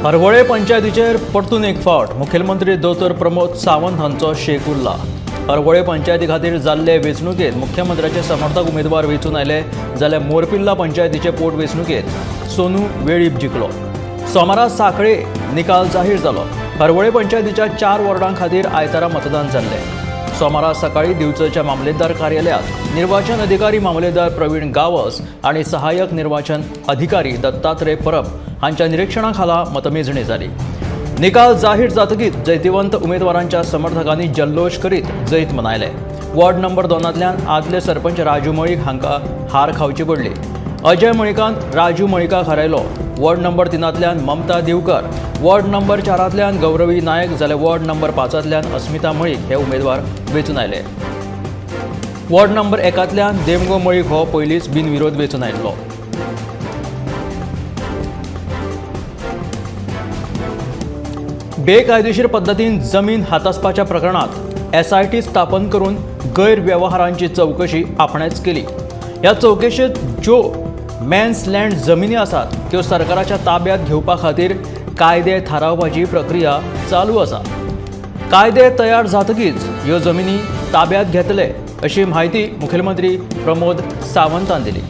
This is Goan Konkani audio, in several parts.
हरवळे पंचायतीचेर परतून एक फावट मुखेलमंत्री दोतोर प्रमोद सावंत हांचो शेक उरला. हरवळे पंचायती खातीर जाल्ले वेंचणुकेंत मुख्यमंत्र्याचे समर्थक उमेदवार वेंचून आयले, जाल्यार मोरपिर्ला पंचायतीचे पोटवेंचणुकेंत सोनू वेळीप जिखलो. सोमारा सांखळे निकाल जाहीर जालो. हरवळे पंचायतीच्या 4 वॉर्डां खातीर आयतारा मतदान जाल्लें. सोमारा सकाळी दिवचलच्या मामलेदार कार्यालयात निर्वाचन अधिकारी मामलेदार प्रवीण गावस आणि सहाय्यक निर्वाचन अधिकारी दत्तात्रय परब हांच्या निरीक्षणाखाला मतमेजणी जाली. निकाल जाहीर जातकीच जैतिवंत उमेदवारांच्या समर्थकांनी जल्लोष करीत जैत मनयले. वॉर्ड नंबर 2 आदले सरपंच राजू मळीक हांकां हार खावची पडली. अजय मळिकान राजू मळिकाक हरयलो. वॉर्ड नंबर 3 ममता दिवकर, वॉर्ड नंबर 4 गौरवी नायक, जाल्यार वॉर्ड नंबर 5 अस्मिता मळीक हे उमेदवार वेंचून आयले. वॉर्ड नंबर 1 देमगो मळीक हो पयलींच बिनविरोध वेंचून आयिल्लो. बेकायदेशीर पद्दतीन जमीन हातासपाच्या प्रकरणात एसआयटी स्थापन करून गैरव्यवहारांची चवकशी आपणेच केली. ह्या चवकशेंत ज्यो मॅन्स लँड जमिनी आसात त्यो सरकाराच्या ताब्यात घेवपा खातीर कायदे थारावपाची प्रक्रिया चालू आसा. कायदे तयार जातकीच ह्यो जमिनी ताब्यात घेतले अशी म्हायती मुखेलमंत्री प्रमोद सावंतान दिली.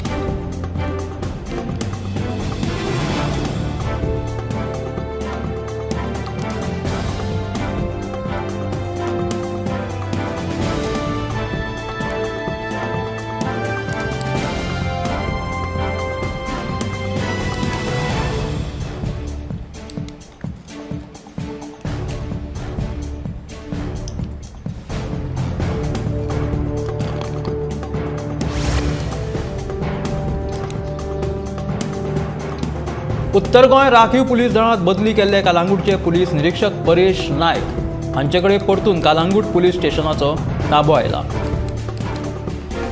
उत्तर गोंय राखीव पुलीस दळांत बदली केल्ले कालांगूटचे पुलीस निरीक्षक परेश नायक हांचे कडेन परतून कालांगूट पुलीस स्टेशनाचो ताबो आयला.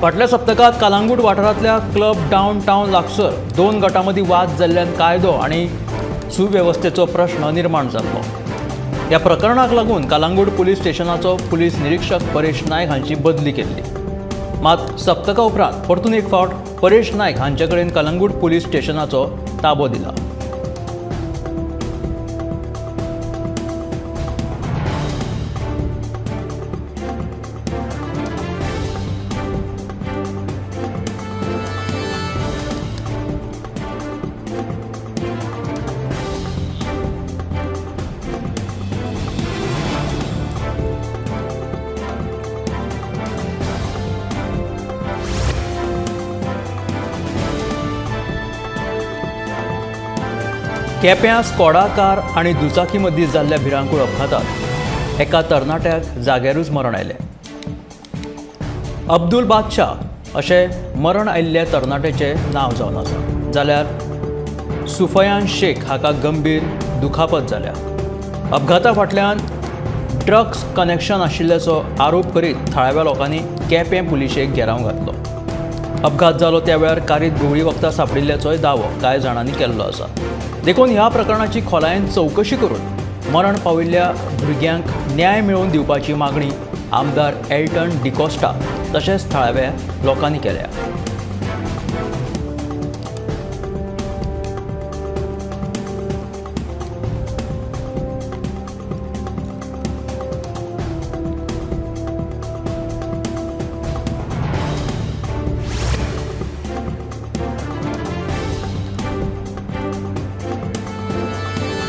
फाटल्या सप्तकांत कालांगूट वाठारांतल्या क्लब डावन टावन लागसर 2 गटां मदीं वाद जाल्ल्यान कायदो आनी सुवेवस्थेचो प्रश्न निर्माण जाल्लो. ह्या प्रकरणाक लागून कालांगूट पुलीस स्टेशनाचो पुलीस निरीक्षक परेश नायक हांची बदली केल्ली. मात सप्तका उपरांत परतून एक फावट परेश नायक हांचे कडेन कलंगूट पुलीस स्टेशनाचो ताबो दिला. केप्यां स्कोडा कार आनी दुचाकी मदीं जाल्ल्या भिरांकूळ अपघातात एका तरणाट्याक जाग्यारूच मरण आयलें. अब्दुल बादशाह अशें मरण आयिल्ल्या तरणाट्याचें नांव जावन आसा, जाल्यार सुफयान शेख हाका गंभीर दुखापत जाल्या. अपघाता फाटल्यान ड्रग्स कनेक्शन आशिल्ल्याचो आरोप करीत थळाव्या लोकांनी केपें पुलिशेक घेराव घातलो. अपघात जालो त्या वेळार कारीत घुंवळी वखदां सांपडिल्ल्याचोय दावो कांय जाणांनी केल्लो आसा. देखून ह्या प्रकरणाची खोलायेन चवकशी करून मरण पाविल्ल्या भुरग्यांक न्याय मेळोवन दिवपाची मागणी आमदार एल्टन डिकोस्टा तशेंच थळाव्या लोकांनी केल्या.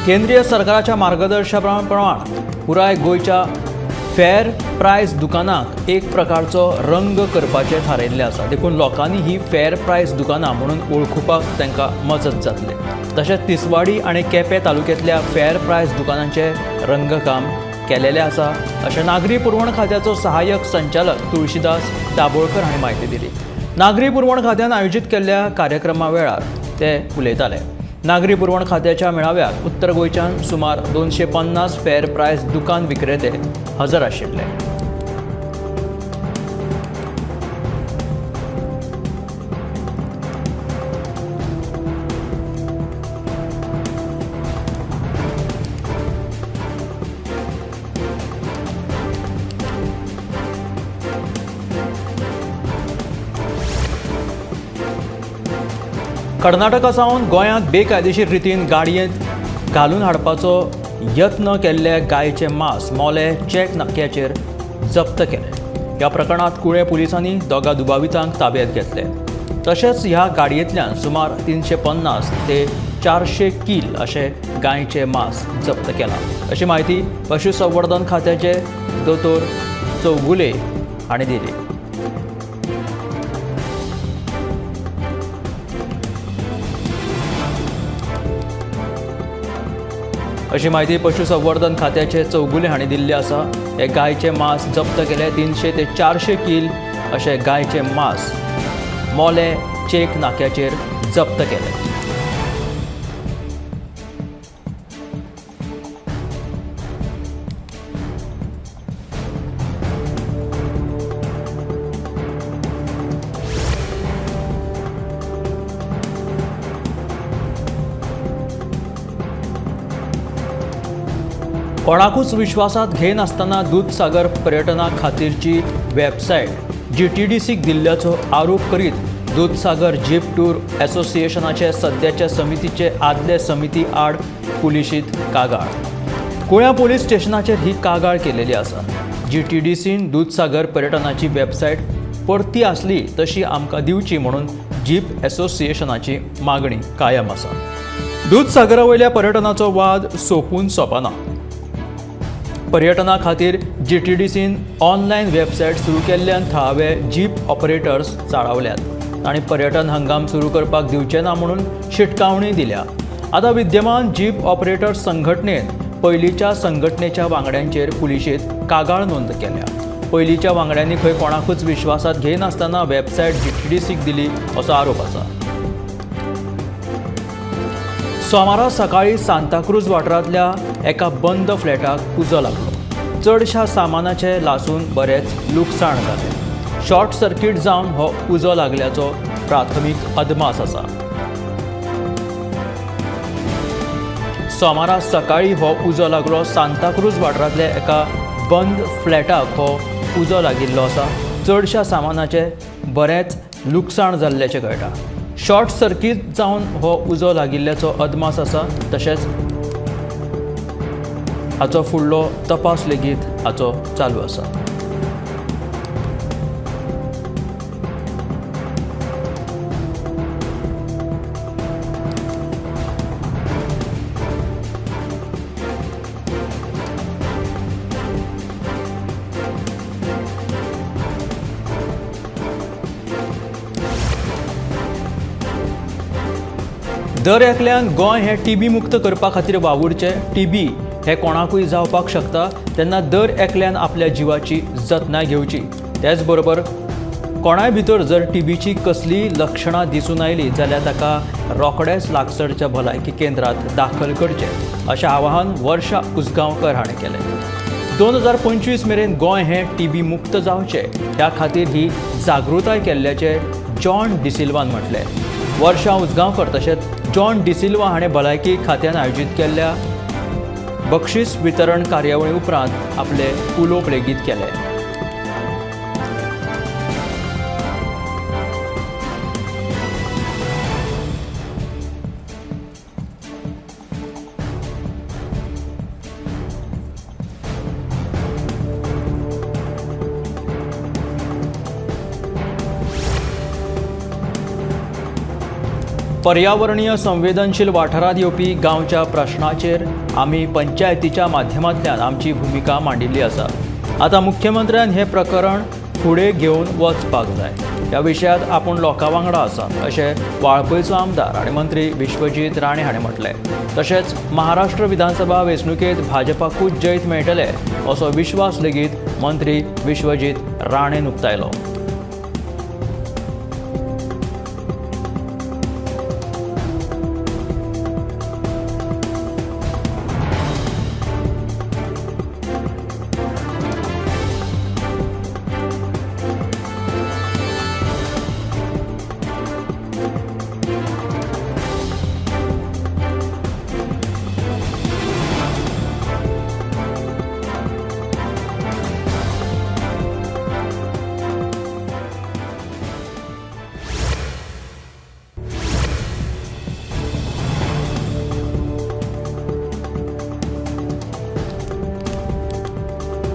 केंद्रीय सरकाराच्या मार्गदर्शनाप्रमाण पुराय गोंयच्या फेअर प्रायस दुकानाक एक प्रकारचो रंग करपाचें थारायिल्लें आसा. देखून लोकांनी ही फेअर प्रायस दुकानां म्हणून वळखुपाक तांकां मजत जातली. तशेंच तिसवाडी आनी केपें तालुक्यांतल्या फेअर प्रायस दुकानांचें रंगकाम केलेलें आसा अशें नागरी पुरवण खात्याचो सहाय्यक संचालक तुळशीदास दाबोळकर हांणी म्हायती दिली. नागरी पुरवण खात्यान आयोजीत केल्ल्या कार्यक्रमा वेळार ते उलयताले. नागरी पुरवण खात्याच्या मेळाव्याक उत्तर गोंयच्यान सुमार 250 फेअर प्रायस दुकान विक्रेते हजर आशिल्ले. कर्नाटका सावन गोंयांत बेकायदेशीर रितीन घालून हाडपाचो यत्न केल्ले गायचे मांस मोले चेक नाक्याचेर जप्त केले। ह्या प्रकरणात कुळे पुलिसांनी दोगा दुबावितांक ताब्यात घेतले। तशेंच ह्या गाडयेंतल्यान सुमार 350 ते 400 कील अशें गायचें मांस जप्त केलां, अशी म्हायती पशुसंवर्धन खात्याचे दोतोर चौगुले हांणी दिली। अशी म्हायती पशुसंवर्धन खात्याचे चौगुले हांणी दिल्ली आसा। हे गायचें मांस जप्त केले। 300 ते 400 कील अशें गायचें मांस मोले चेक नाक्याचेर जप्त केले। कोणाकूच विश्वासात घेनासतना दूदसागर पर्यटना खातीरची वेबसायट GTDCक दिल्ल्याचो आरोप करीत दूदसागर जीप टूर असोसिएशनाचे सद्याच्या समितीचे आदले समिती आड पुलिशींत कागाळ। कुळ्या पोलीस स्टेशनाचेर ही कागाळ केलेली आसा। GTDCन दूदसागर पर्यटनाची वेबसायट परती आसली तशी आमकां दिवची म्हणून जीप असोसिएशनाची मागणी कायम आसा। दूदसागरा वयल्या पर्यटनाचो वाद सोंपून सोंपना। पर्यटना खातीर GTDCन ऑनलायन वेबसायट सुरू केल्ल्यान थळावे जीप ऑपरेटर्स चाळावल्यात आनी पर्यटन हंगाम सुरू करपाक दिवचे ना म्हणून शिटकावणी दिल्या। आतां विद्यमान जीप ऑपरेटर्स संघटनेन पयलींच्या संघटनेच्या वांगड्यांचेर पुलिशेंत कागाळ नोंद केल्या। पयलींच्या वांगड्यांनी खंय कोणाकूच विश्वासात घेनासतना वेबसायट GTDCक दिली असो आरोप आसा। सोमारा सकाळी सांताक्रूज वाठारांतल्या एका बंद फ्लॅटाक उजो लागलो। चडशा सामानाचें लासून बरेंच लुकसाण जालें। शॉर्ट सर्किट जावन हो उजो लागल्याचो प्राथमीक अदमास आसा। सोमारा सकाळी हो उजो लागलो। सांताक्रूज वाठारांतल्या एका बंद फ्लॅटाक हो उजो लागिल्लो आसा। चडशा सामानाचें बरेंच लुकसाण जाल्ल्याचें कळटा। शॉर्ट सर्किट जावन हो उजो लागिल्ल्याचो अदमास आसा। तशेंच हाचो फुडलो तपास लेगीत हाचो चालू आसा। दर एकल्यान गोंय हें टीबी मुक्त करपा खातीर वावुरचें। टीबी हें कोणाकूय जावपाक शकता, तेन्ना दर एकल्यान आपल्या जिवाची जतनाय घेवची। त्याच बरोबर कोणाय भितर जर टीबीची कसलीय लक्षणां दिसून आयलीं जाल्यार ताका रोखडेंच लागसरच्या भलायकी केंद्रांत दाखल करचें, अशें आवाहन वर्षा उजगांवकर हाणें केलें। 2025 मेरेन गोंय हें टीबी मुक्त जावचें ह्या खातीर ही जागृताय केल्ल्याचें जॉन डिसिल्वान म्हटलें। वर्षा उजगांवकर तशेंच जॉन डिसिल्वा हाणें भलायकी खात्यान आयोजीत केल्ल्या बक्षीस वितरण कार्यावळी उपरांत आपले उलोवप लेगीत केलें। पर्यावरणीय संवेदनशील वाठारांत येवपी गांवच्या प्रश्नाचेर आमी पंचायतीच्या माध्यमांतल्यान आमची भुमिका मांडिल्ली आसा। आतां मुख्यमंत्र्यान हें प्रकरण फुडें घेवन वचपाक जाय। ह्या विशयांत आपूण लोकां वांगडा आसा अशें वाळपयचो आमदार आनी मंत्री विश्वजीत राणे हाणें म्हटलें। तशेंच महाराष्ट्र विधानसभा वेंचणुकेंत भाजपाकूच जैत मेळटलें असो विश्वास लेगीत मंत्री विश्वजीत राणेन उक्तायलो।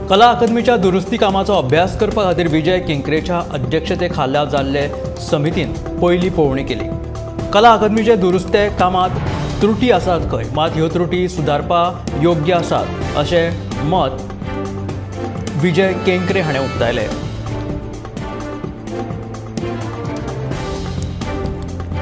कला अकादमीच्या दुरुस्ती कामाचो अभ्यास करपा खातीर विजय केंकरेच्या अध्यक्षते खाला जाल्ले समितीन पयली पळोवणी केली. कला अकादमीचे दुरुस्ते कामात त्रुटी आसात खंय, मात ह्यो त्रुटी सुदारपा योग्य आसात अशें मत विजय केंकरे हाणें उक्तायलें.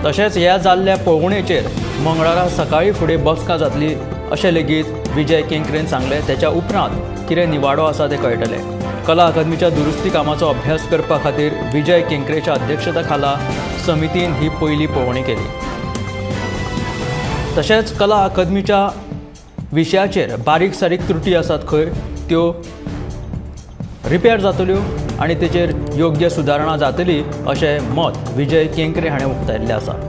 तशेंच ह्या जाल्ल्या पळोवणेचेर मंगळारा सकाळीं फुडें बसका जातली अशें लेगीत विजय केंकरेन सांगलें. तेच्या उपरांत कितें निवाडो आसा तें कळटलें. कला अकादमीच्या दुरुस्ती कामाचो अभ्यास करपा खातीर विजय केंकरेच्या अध्यक्षते खाला समितीन ही पयली पळोवणी केली. तशेंच कला अकादमीच्या विशयाचेर बारीक सारीक त्रुटी आसात खंय, त्यो रिपेर जातल्यो आनी तेचेर योग्य सुदारणा जातली अशें मत विजय केंकरे हाणें उक्तायल्लें आसा.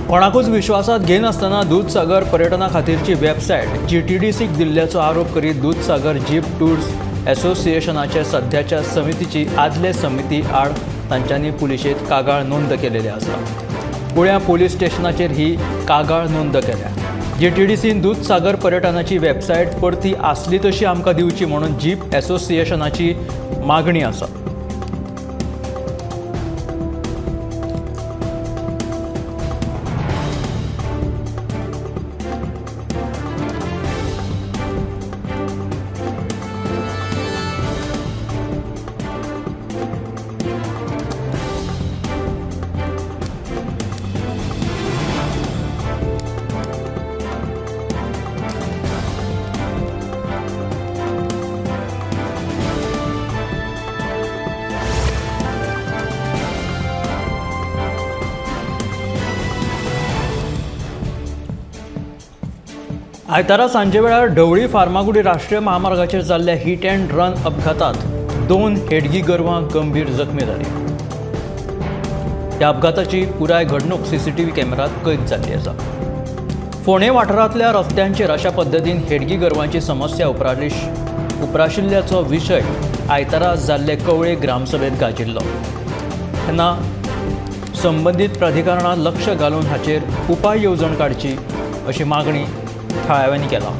कोणाकूच विश्वासात घेनासतना दूदसागर पर्यटना खातीरची वेबसायट जीटीडीसीक दिल्ल्याचो आरोप करीत दूदसागर जीप टूर्स एसोसिएशनाचे सध्याच्या समितीची आदले समिती आड तांच्यांनी पुलिशेंत कागाळ नोंद केलेली आसा. कुळ्यां पोलीस स्टेशनाचेर ही कागाळ नोंद केल्या. जीटीडीसीन दूदसागर पर्यटनाची वेबसायट परती आसली तशी आमकां दिवची म्हणून जीप एसोसिएशनाची मागणी आसा. आयतारा सांजे वेळार ढवळी फार्मागुडी राष्ट्रीय महामार्गाचेर जाल्ल्या हिट अँड रन अपघातात 2 हेडगी गोरवां गंभीर जखमी जाली. ह्या अपघाताची पुराय घडणूक सीसीटीव्ही कॅमेरात कैद जाल्ली आसा. फोंडें वाठारांतल्या रस्त्यांचेर अशा पद्दतीन हेडगी गोरवांची समस्या उप्राशिल्ल्याचो विशय आयतारा जाल्ले कवळे ग्रामसभेंत गाजिल्लो. तेन्ना संबंदीत प्राधिकरणान लक्ष घालून हाचेर उपाय येवजण काडची अशी मागणी थळाव्यांनी केला.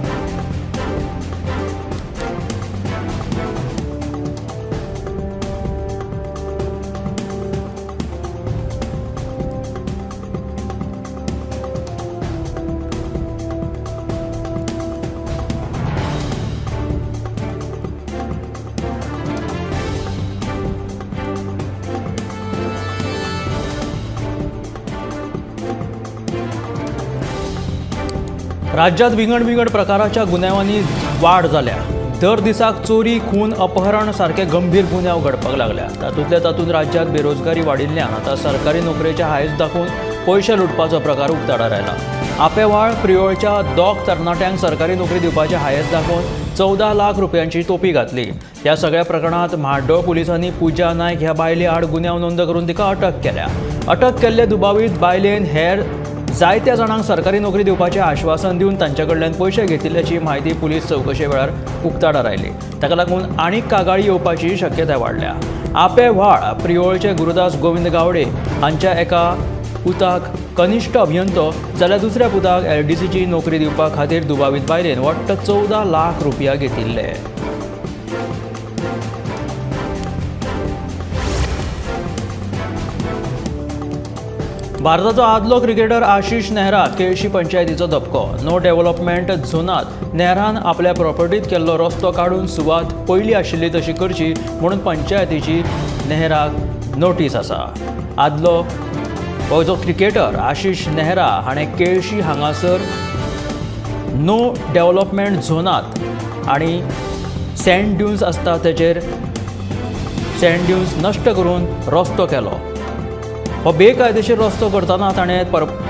राज्यात विंगड विंगड प्रकाराच्या गुन्यांवांनी वाड जाल्या. दर दिसाक चोरी, खून, अपहरण सारके गंभीर गुन्यांव घडपाक लागल्या. तातूंतल्या तातूंत राज्यात बेरोजगारी वाडिल्ल्यान आतां सरकारी नोकरेचे हायस दाखोवन पयशे लुटपाचो प्रकार उक्ताडार आयला. आपेवाळ प्रियोळच्या दोग तरणाट्यांक सरकारी नोकरी दिवपाचे हायस दाखोवन 14 लाख रुपयांची तोपी घातली. ह्या सगळ्या प्रकरणांत म्हाड्डोळ पुलिसांनी पूजा नायक ह्या बायले आड गुन्यांव नोंद करून तिका अटक केल्या. अटक केल्ले दुबावीत बायलेन हेर जायत्या जाणांक सरकारी नोकरी दिवपाचें आश्वासन दिवन तांचे कडल्यान पयशे घेतिल्ल्याची म्हायती पुलीस चवकशे वेळार उक्ताडार आयली. ताका लागून आनीक कागाळी येवपाची शक्यताय वाडल्या. आपेव्हाळ प्रियोळचे गुरुदास गोविंद गावडे हांच्या एका पुताक कनिश्ठ अभियंतो जाल्यार दुसऱ्या पुताक एलडीसीची नोकरी दिवपा खातीर दुबावीत बायलेन वट्ट 14 लाख रुपया घेतिल्ले. भारताचो आदलो क्रिकेटर आशिष नेहरा केळशी पंचायतीचो धपको. नो डेव्हलपमेंट झोनांत नेहरान आपल्या प्रॉपर्टीत केल्लो रस्तो काडून सुवात पयली आशिल्ली तशी करची म्हणून पंचायतीची नेहराक नोटीस आसा. आदलो हो जो क्रिकेटर आशिष नेहरा हाणें केळशी हांगासर नो डेव्हलपमेंट झोनांत आनी सँड ड्युन्स आसता तेचेर सँड ड्युन्स नश्ट करून रस्तो केलो. हो बेकायदेशीर रस्तो करतना ताणें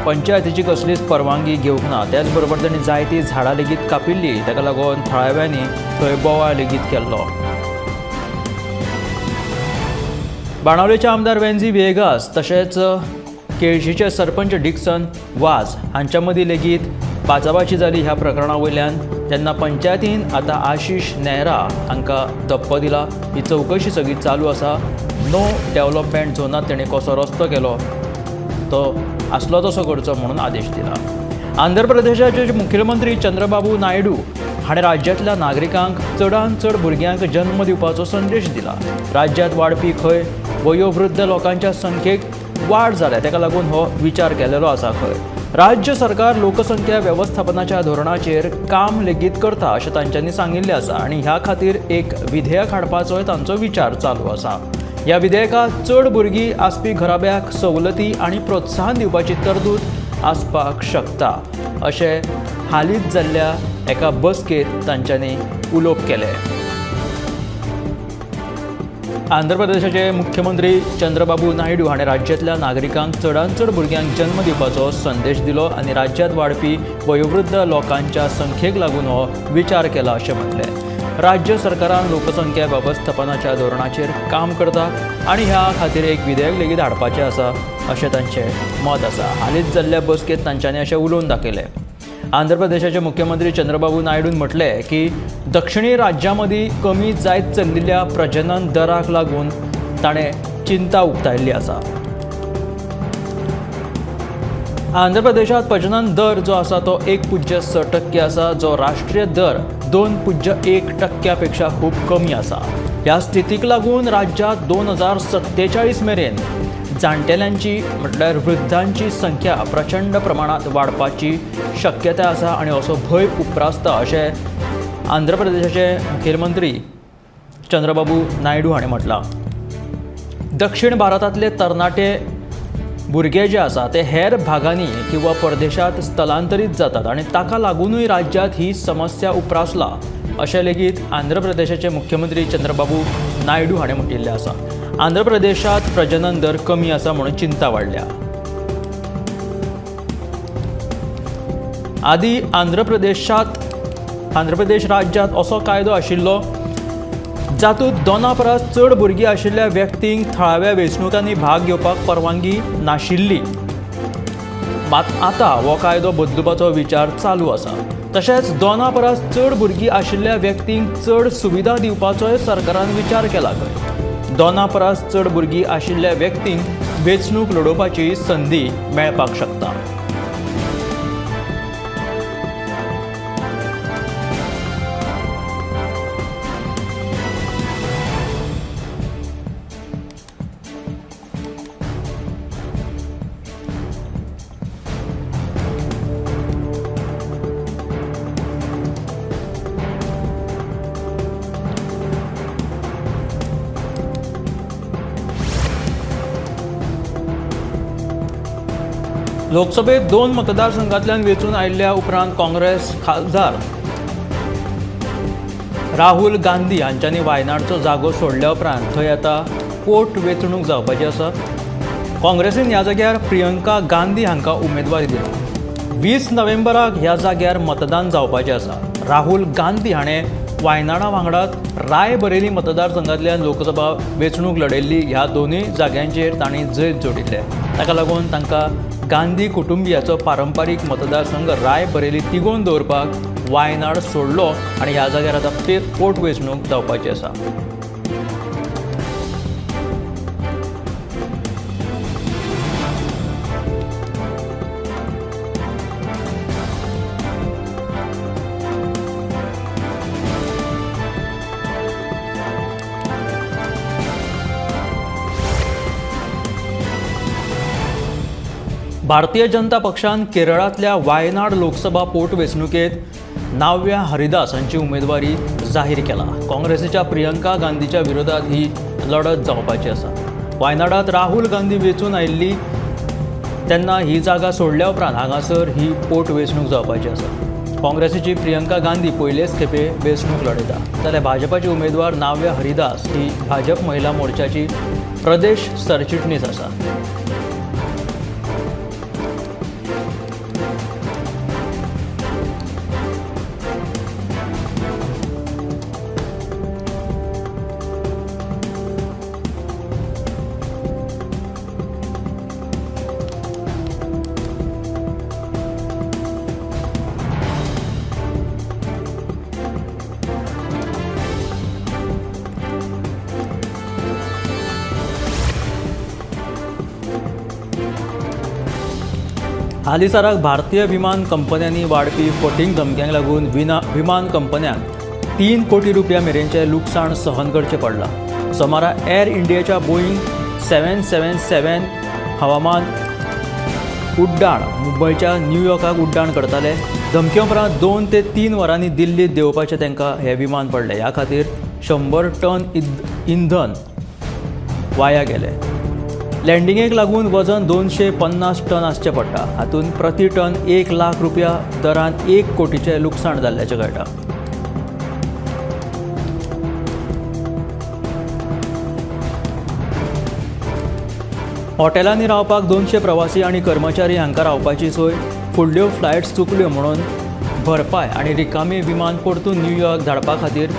पंचायतीची कसलीच परवानगी घेवंक ना. त्याच बरोबर ताणें जायतीं झाडां लेगीत कापिल्ली. ताका लागून थळाव्यांनी थंय बोवाळ लेगीत केल्लो. बाणावलेचे आमदार वेन्झी व्हिएगास तशेंच केळशीचे सरपंच डिक्सन वाज हांच्या मदीं लेगीत बाचाबाची जाली ह्या प्रकरणा वयल्यान. तेन्ना पंचायतीन आतां आशिष नेहरा हांकां धपको दिला. ही चवकशी सगळी चालू आसा. नो डेव्हलपमेंट झोनांत तेणें कसो रस्तो केलो तो आसलो तसो करचो म्हणून आदेश दिला. आंध्र प्रदेशाचे मुख्यमंत्री चंद्रबाबू नायडू हाणें राज्यांतल्या नागरिकांक चडांत चड भुरग्यांक जन्म दिवपाचो संदेश दिला. राज्यांत वाडपी खंय वयोवृद्ध लोकांच्या संख्येक वाड जाल्या, ताका लागून हो विचार केलेलो आसा. खंय राज्य सरकार लोकसंख्या वेवस्थापनाच्या धोरणाचेर काम लेगीत करता अशें तांच्यांनी सांगिल्लें आसा आनी ह्या खातीर एक विधेयक हाडपाचोय तांचो विचार चालू आसा. ह्या विधेयकांत चड भुरगीं आसपी घराब्याक सवलती आनी प्रोत्साहन दिवपाची तरतूद आसपाक शकता अशें हालींच जाल्ल्या एका बसकेंत तांच्यांनी उलोवप केलें. आंध्र प्रदेशाचे मुख्यमंत्री चंद्रबाबू नायडू हाणें राज्यांतल्या नागरिकांक चडांत चड भुरग्यांक जन्म दिवपाचो संदेश दिलो आनी राज्यांत वाडपी वयोवृद्ध लोकांच्या संख्येक लागून हो विचार केला अशें म्हटलें. राज्य सरकारान लोकसंख्या वेवस्थापनाच्या धोरणाचेर काम करता आनी ह्या खातीर एक विधेयक लेगीत हाडपाचें आसा अशें तांचें मत आसा. हालींच जाल्ल्या बसकेंत तांच्यांनी अशें उलोवन दाखयलें. आंध्र प्रदेशाचे मुख्यमंत्री चंद्रबाबू नायडून म्हटलें की दक्षिणी राज्यां मदीं कमी जायत चलिल्ल्या प्रजनन दराक लागून ताणें चिंता उक्तायल्ली आसा. आंध्र प्रदेशांत प्रजनन दर जो आसा तो 1.6% आसा, जो राष्ट्रीय दर 2.1% पेक्षा खूब कमी आसा. ह्या स्थितीक लागून राज्यांत 2047 मेरेन जाणटेल्यांची म्हटल्यार वृद्धांची संख्या प्रचंड प्रमाणांत वाडपाची शक्यताय आसा आनी असो भंय उप्रासता अशें आंध्र प्रदेशाचे मुखेलमंत्री चंद्रबाबू नायडू हाणें म्हटलां. दक्षिण भारतांतले तरणाटे भुरगे जे आसा ते हेर भागांनी किंवा परदेशांत स्थलांतरीत जातात आनी ताका लागुनूय राज्यांत ही समस्या उप्रासला अशें लेगीत आंध्र प्रदेशाचे मुख्यमंत्री चंद्रबाबू नायडू हाणें म्हणिल्लें आसा. आंध्र प्रदेशांत प्रजनन दर कमी आसा म्हणून चिंता वाडल्या. आदी आंध्र प्रदेश राज्यांत असो कायदो आशिल्लो जातूंत 2 परस चड भुरगीं आशिल्ल्या व्यक्तींक थळाव्या वेंचणुकांनी भाग घेवपाक परवानगी नाशिल्ली. मात आतां हो कायदो बदलुपाचो विचार चालू आसा. तशेंच 2 परस चड भुरगीं आशिल्ल्या व्यक्तींक चड सुविधा दिवपाचोय सरकारान विचार केला खंय. 2 परस चड भुरगीं आशिल्ल्या व्यक्तींक वेंचणूक लडोवपाची संदी मेळपाक शकता. लोकसभेत 2 मतदारसंघांतल्यान वेंचून आयिल्ल्या उपरांत काँग्रेस खासदार राहुल गांधी हांच्यांनी वायनाडचो जागो सोडल्या उपरांत थंय आतां पोट वेंचणूक जावपाची आसा. काँग्रेसीन ह्या जाग्यार प्रियंका गांधी हांकां उमेदवारी दिल्या. 20 नोव्हेंबराक ह्या जाग्यार मतदान जावपाचें आसा. राहुल गांधी हाणें वायनाडा वांगडाच रायबरेली मतदारसंघांतल्यान लोकसभा वेंचणूक लढयल्ली. ह्या दोनूय जाग्यांचेर तांणी जैत जोडिल्लें. ताका लागून तांकां गांधी कुटुंबियाचो पारंपारीक मतदारसंघ रायबरेली तिगोवन दवरपाक वायनाड सोडलो आनी ह्या जाग्यार आतां पोट वेंचणूक जावपाची आसा. भारतीय जनता पक्षान केरळांतल्या वायनाड लोकसभा पोटवेंचणुकेंत नाव्या हरिदास हांची उमेदवारी जाहीर केला. काँग्रेसीच्या प्रियंका गांधीच्या विरोधात ही लढत जावपाची आसा. वायनाडांत राहुल गांधी वेंचून आयिल्ली तेन्ना ही जागा सोडल्या उपरांत हांगासर ही पोटवेंचणूक जावपाची आसा. काँग्रेसीची प्रियंका गांधी पयलेच खेपे वेंचणूक लढयता, जाल्यार भाजपाची उमेदवार नाव्या हरिदास ही भाजप महिला मोर्चाची प्रदेश सरचिटणीस आसा. हालींसराक भारतीय विमान कंपन्यांनी वाडपी फटींग धमक्यांक लागून विमान कंपन्यांक 3 कोटी रुपया मेरेनचें लुकसाण सहन करचें पडलां. सोमारा एअर इंडियाच्या बोईंग 777 हवामान उड्डाण मुंबयच्या न्यूयॉर्काक उड्डाण करताले. धमके उपरांत 2 ते 3 वरांनी दिल्लीत देंवपाचें तांकां हें विमान पडलें. ह्या खातीर 100 टन इंधन वाया गेलें. लँडिंगेक लागून वजन 250 टन आसचें पडटा. हातूंत प्रति टन 1 लाख रुपया दरान 1 कोटीचें लुकसाण जाल्ल्याचें कळटा. हॉटेलांनी रावपाक 200 प्रवासी आनी कर्मचारी हांकां रावपाची सोय, फुडल्यो फ्लायट्स चुकल्यो म्हणून भरपाय आनी रिकामी विमान परतून न्यूयॉर्क धाडपा खातीर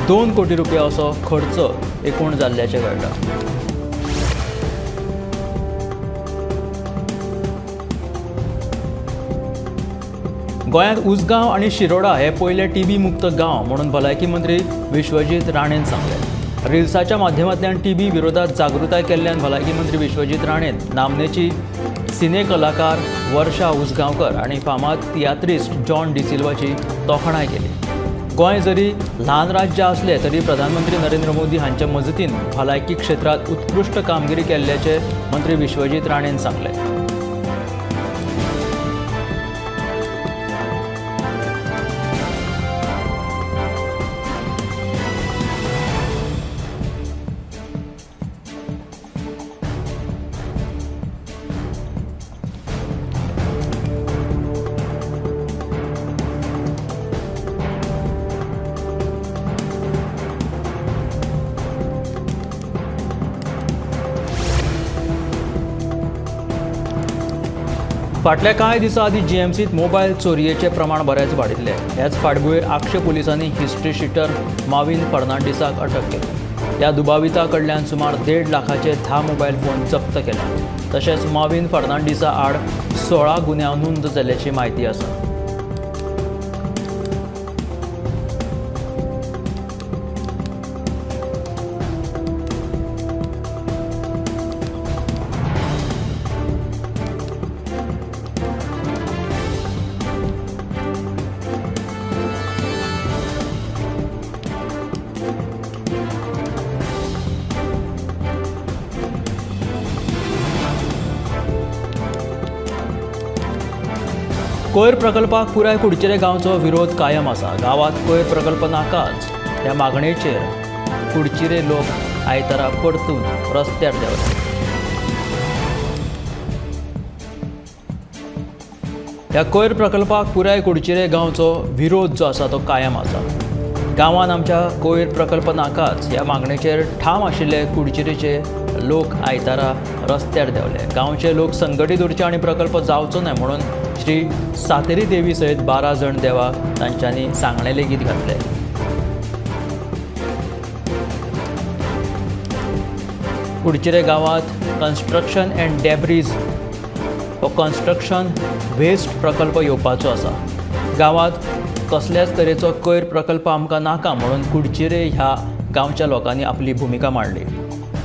2 कोटी रुपया असो खर्च एकूण जाल्ल्याचें कळटा. गोंयांत उसगांव आनी शिरोडा हे पयले टीबी मुक्त गांव म्हणून भलायकी मंत्री विश्वजीत राणेन सांगलें. रिल्साच्या माध्यमांतल्यान टीबी विरोधात जागृताय केल्ल्यान भलायकी मंत्री विश्वजीत राणेन नामनेची सिने कलाकार वर्षा उसगांवकर आनी फामाद तियात्रिस्ट जॉन डिसिल्वाची तोखणाय केली. गोंय जरी ल्हान राज्य आसलें तरी प्रधानमंत्री नरेंद्र मोदी हांच्या मजतीन भलायकी क्षेत्रांत उत्कृश्ट कामगिरी केल्ल्याचें मंत्री विश्वजीत राणेन सांगलें. फाटल्या कांय दिसां आदीं जीएमसींत मोबायल चोरयेचें प्रमाण बरेंच वाडिल्लें. ह्याच फाटभुंयेर आगशे पुलिसांनी हिस्ट्री शिटर माविन फर्नांडीसाक अटक केली. ह्या दुबाविता कडल्यान सुमार 1.5 लाखाचे 10 मोबायल फोन जप्त केले. तशेंच माविन फर्नांडीसा आड 16 गुन्यांव नोंद जाल्ल्याची म्हायती आसा. कोयर प्रकल्पाक पुराय कुडचेरे गांवचो विरोध कायम आसा. गांवांत कोयर प्रकल्प नाकाच ह्या मागणेचेर कुडचिरे लोक आयतारा परतून रस्त्यार देंवले. ह्या कोयर प्रकल्पाक पुराय कुडचिरे गांवचो विरोध जो आसा तो कायम आसा. गांवांत आमच्या कोयर प्रकल्प नाकाच ह्या मागणेचेर ठाम आशिल्ले कुडचिरेचे लोक आयतारा रस्त्यार देंवले. गांवचे लोक संघटीत उरचे आनी प्रकल्प जावचो न्हय म्हणून श्री सातेरी देवी सयत 12 जण देवाक तांच्यांनी सांगणे लेगीत घातले. कुडचिरे गांवांत कन्स्ट्रक्शन अँड डेब्रीज हो कन्स्ट्रक्शन वेस्ट प्रकल्प येवपाचो आसा. गांवांत कसल्याच तरेचो कोयर प्रकल्प आमकां नाका म्हणून कुडचिरे ह्या गांवच्या लोकांनी आपली भुमिका मांडली.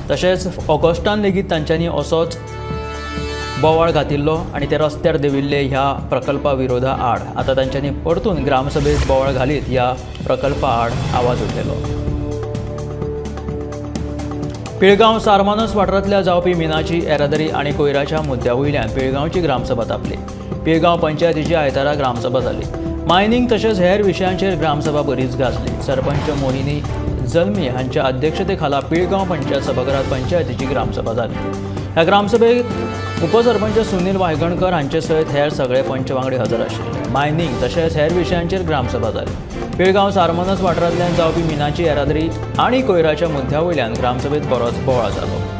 तशेंच ऑगस्टान लेगीत तांच्यांनी असोच बोवाळ घातिल्लो आनी ते रस्त्यार देंविल्ले ह्या प्रकल्पा विरोधा आड. आतां तांच्यांनी परतून ग्रामसभेत बोवाळ घालीत ह्या प्रकल्पा आड आवाज उठयलो. पिळगांव सारमानस वाठारांतल्या जावपी मिनाची येरादारी आनी कोयराच्या मुद्द्या वयल्यान पिळगांवची ग्रामसभा तापली. पिळगांव पंचायतीची आयतारा ग्रामसभा जाली. मायनींग तशेंच हेर विशयांचेर ग्रामसभा बरीच गाजली. सरपंच मोहिनी जल्मी हांच्या अध्यक्षतेखाला पिळगांव पंचायत सभाघरात पंचायतीची ग्रामसभा जाली. ह्या ग्रामसभेत उपसरपंच सुनील वायगणकर हांचे सयत हेर सगळे पंच वांगडी हजर आशिल्ले. मायनींग तशेंच हेर विशयांचेर ग्रामसभा जाली. पिळगांव सारमानस वाठारांतल्यान जावपी मिनाची येरादारी आनी कोयराच्या मुद्द्या वयल्यान ग्रामसभेत बरोच बोवाळ जालो.